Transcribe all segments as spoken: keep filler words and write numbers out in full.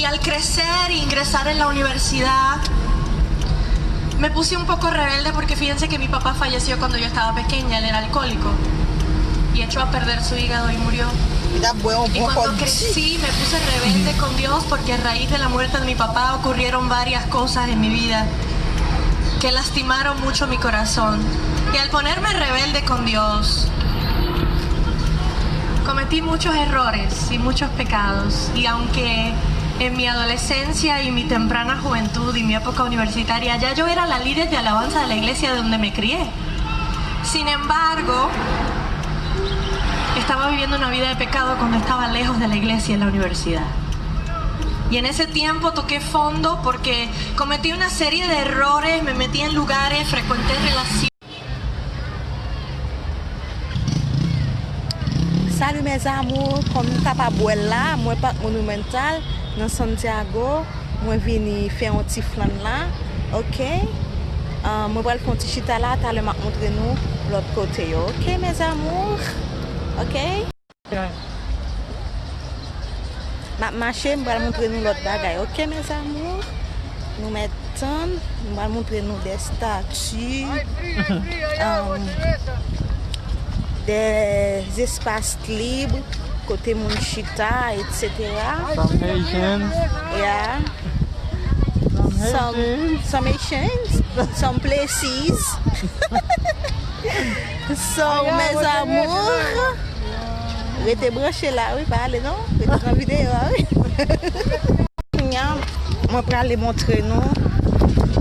Y al crecer e ingresar en la universidad, me puse un poco rebelde porque fíjense que mi papá falleció cuando yo estaba pequeña, él era alcohólico y echó a perder su hígado y murió. Li t ap bwè yon Y bon cuando kòk di. Crecí me puse rebelde con Dios porque a raíz de la muerte de mi papá ocurrieron varias cosas en mi vida que lastimaron mucho mi corazón. Y al ponerme rebelde con Dios, cometí muchos errores y muchos pecados. Y aunque en mi adolescencia y mi temprana juventud y mi época universitaria ya yo era la líder de alabanza de la iglesia donde me crié, sin embargo, estaba viviendo una vida de pecado cuando estaba lejos de la iglesia en la universidad. Y en ese tiempo toqué fondo porque cometí una serie de errores, me metí en lugares, frecuenté relaciones. Salut mes amours, kòm nou kapab wè la, mwen Park Monumental nan Santiago. Mwen vini fè yon ti flann la. Ok. Ah, mwen pral fè yon ti chita la, talè m ap montre nou lòt kote yo. Ok mes amours. Ok. M ap mache, m pral montre nou lòt bagay. Ok mes amours. Nou mèt tann, m pral montre nou de stati, um, de espas lib, kote moun chita, et cetera. Some Haitians. Yeah. Some, some Haitians, some places. So, mes amours, rete branche la, wi, pa ale non. Rete nan videyo a, wi. Kounya, mwen prale montre nou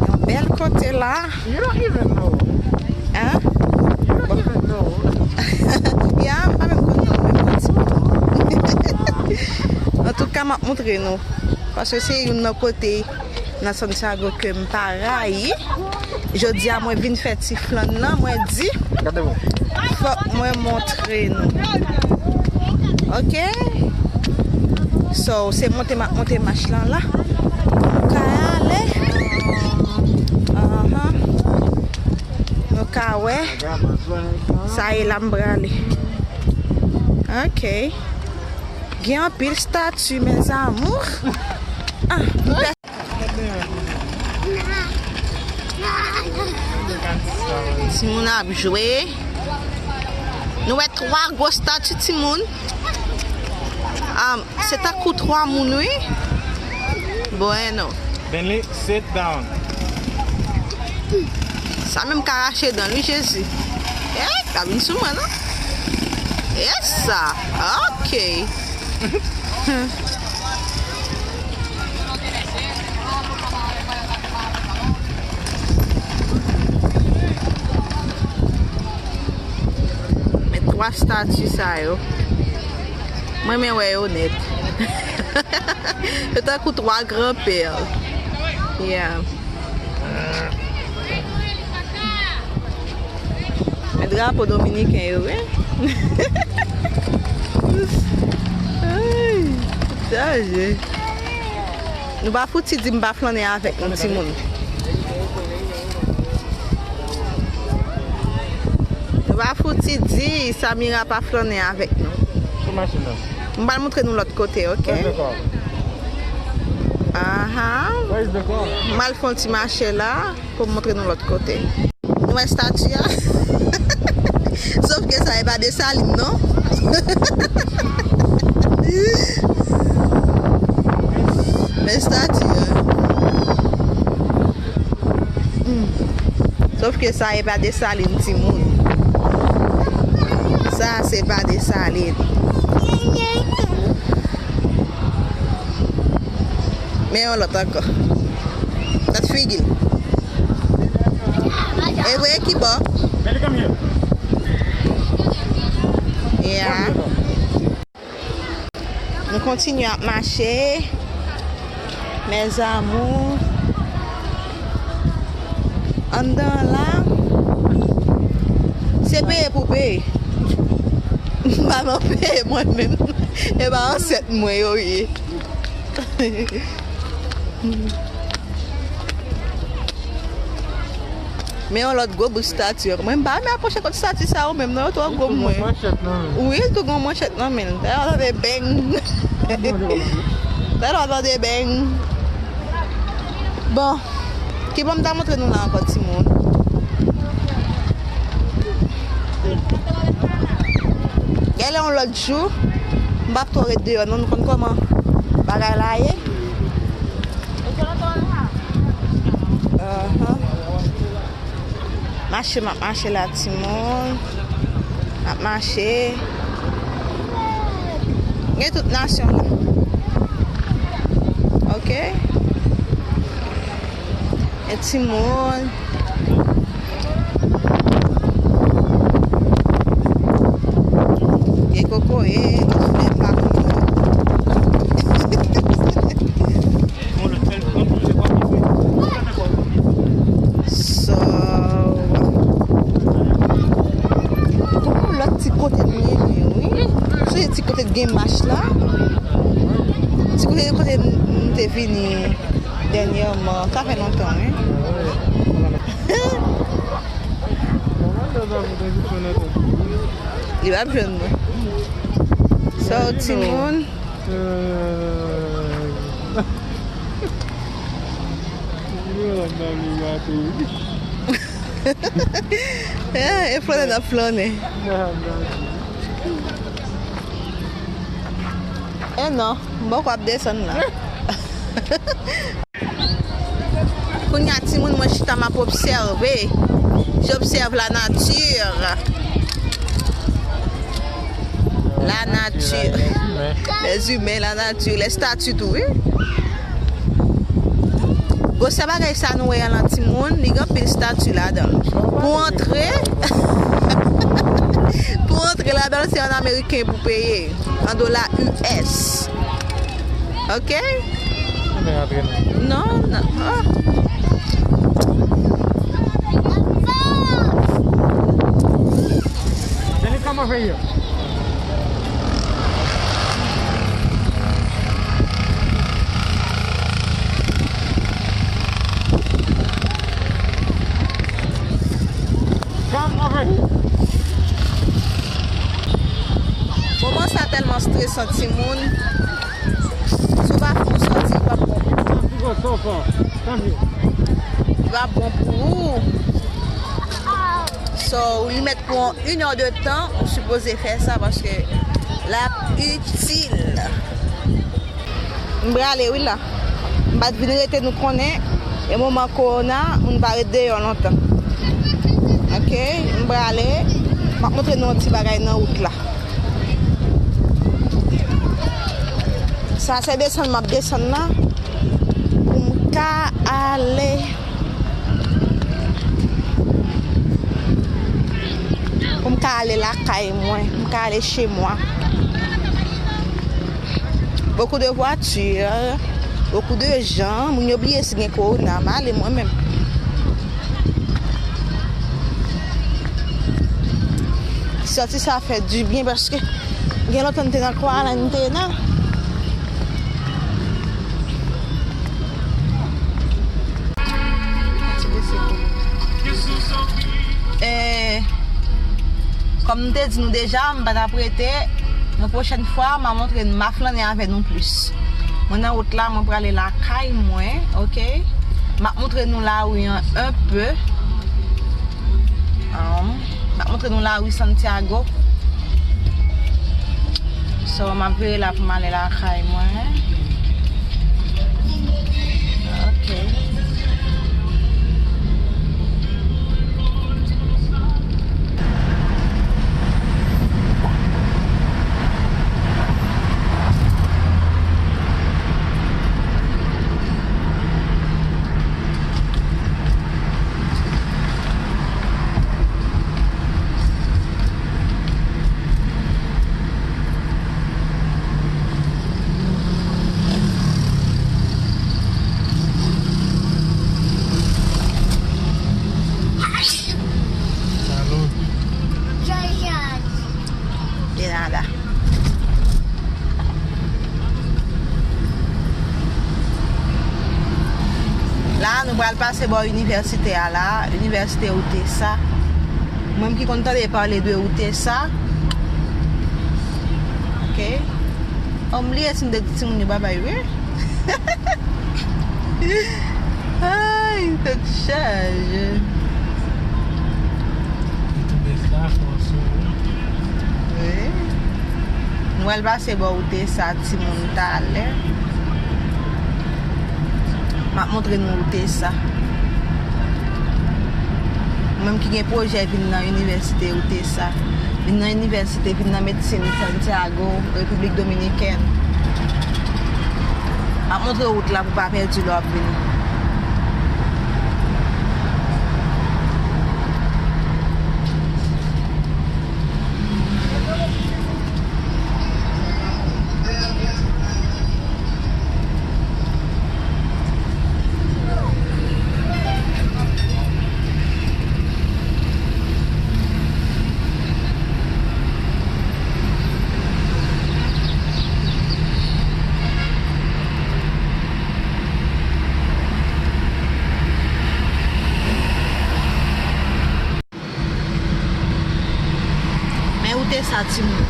yon bèl kote la. You don't even know. Hein? You don't even know. Ya, m pa menm konn non, menm konn ti. Antouka, m ap montre nou. Paske se youn nan kote nan Santiago ke m pa rayi. Jodi a mwen vin fè ti flann nan, mwen di Gade mwen. Fòk mwen montre nou. Ok? So, se monte m ap monte mach lan la. Pou nou ka ale. Ahan. Nou ka wè. Sa e la m prale. Ok. Gen anpil stati, mes amours. Ah, m pè- Timoun ap jwe. Nou wè twa gwo stati timoun. Um, se tankou twa moun, wi. Bueno. Benley, sit down. Sa menm ka rache dan l, wi, Jezi. Eh, ka vin sou mwen, non? E sa. Ok. Men twa stati sa yo. Mwen renmen wè yo nèt. Yo tankou twa gran pèl. Yeah. Men drapo dominiken yo, wi. Ay, chaje. Nou pa fouti di m pa flannen avèk nou, timoun. Nou pa fouti di Samira pa flannen avèk nou. Pou machin nan. M pral montre nou lòt kote, ok? Where's the car? Ahan. Where's the car? M al fè yon ti mache la pou m montre nou lòt kote. Nou wè stati a? Sof ke sa e pa Desalin, non? Men stati a. Hmm. Sof ke sa e pa Desalin, timoun. Sa se pa Desalin. Men yon lòt ankò. Tèt figi l. E vre ki bò? Baby, come here. Yeah. Nou kontinye ap mache. Mes amours. Anndan la, se peye pou peye. M pa nan peye mwen menm. E pa ansèt mwen yo ye. Men yon lòt gwo bout stati ankò. Mwen m pa renmen apwoche kot stati sa yo menm non, yo twò gwo pou mwen. Wi, l tou gon manchèt nan men l. Dayè w tande beng. Sa nou ap tande beng. Bon, ki bò m ta montre nou la ankò, timoun? Genlè yon lòt jou, m p ap twò ret deyò non, nou konn kòman bagay la ye. Ahan. Mache m ap mache la, timoun. M ap mache. Gen tout nasyon la. Oke. Gen timoun. Gen kokoye, gen flè patou. So, gon lòt ti kote nou ye, wi. Se ti kote gen mach la. Ti kote, kote nou te vini dènyèman. Sa fè lontan, wi. Li p ap jwenn nou. So, timoun. Eh, e flannen n ap flannen. Eh non, m poko ap desann la. Kounye a, timoun, mwen chita, m ap obsève. J'observe la nature. La nature. Les humains, la nature, les statues tou, wi. Gwosè bagay sa nou wè a la, timoun, li gen anpil stati ladan l. Pou antre, pou antre ladan l, se an ameriken pou peye, an dola U S. Oke? Ann antre non. Non, non. Oh. Let me come over here. Come over here. Moman sa tèlman stresan, timoun. Si w pa fè yon sòti, li p ap bon pou ou. Li p ap bon pou ou. So, ou li mèt pran inè de tan, ou sipoze fè sa paske l ap itil. M prale wi la. M pa t vin rete, nou konnen, e moman kowona, moun pa ret deyò lontan. Oke, m prale. M ap montre nou yon ti bagay nan wout la. Sa se desann m ap desann nan pou m ka ale, pou m ka ale lakay mwen, m ka ale chez moi. Beaucoup de voitures, beaucoup de gens, moun yo bliye si gen kowona, m ale mwen menm. Sòti sa fè dibyen paske gen lontan m te nan kwarantin, m te nan. Eh, kòm m te di nou deja, m pa t ap rete. Yon pwochèn fwa, m a montre nou, m a flannen avè nou plis. Mwen nan wout la, mwen prale lakay mwen, oke? M ap montre nou lari an enpe. Um, m ap montre nou lari Santiago. So, m ap vire la pou m ale lakay mwen. Ok. Salud. De nada. La, nou pral pase bò inivèsite a la, inivèsite UTESA. Mwen ki konn tande pale de UTESA. Ok. Oh, m bliye si m te di timoun yo babay, wi. Ay, tèt chaje. Tonbe sa, fò sou ou. Wi. Mwen al pase bò wout sa timoun talè. M ap montre nou wout sa. Mwen ki gen pwojè vin nan inivèsite wout sa. Vin nan inivèsite, vin nan medsin Santiago, Repiblik Dominikèn. M ap montre wout la pou pa pèdi lè w ap vini. Men wout sa, timoun.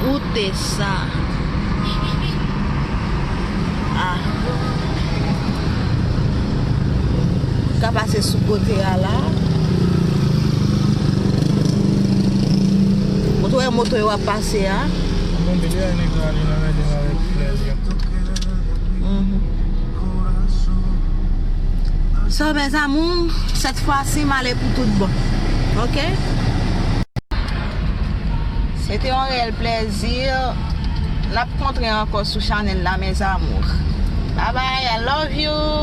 Wout sa. Ah. Ka pase sou kote a la. Ou t wè moto yo ap pase a? Bon, videyo a nèg la, li nan mete m avèk plèzi. Mhm. So, mes amours, cette fois-ci, m ale pou tout bon. Ok? Se te yon reyèl plèzi. N ap kontre ankò sou chanèl la, mes amours. Bye bye, I love you.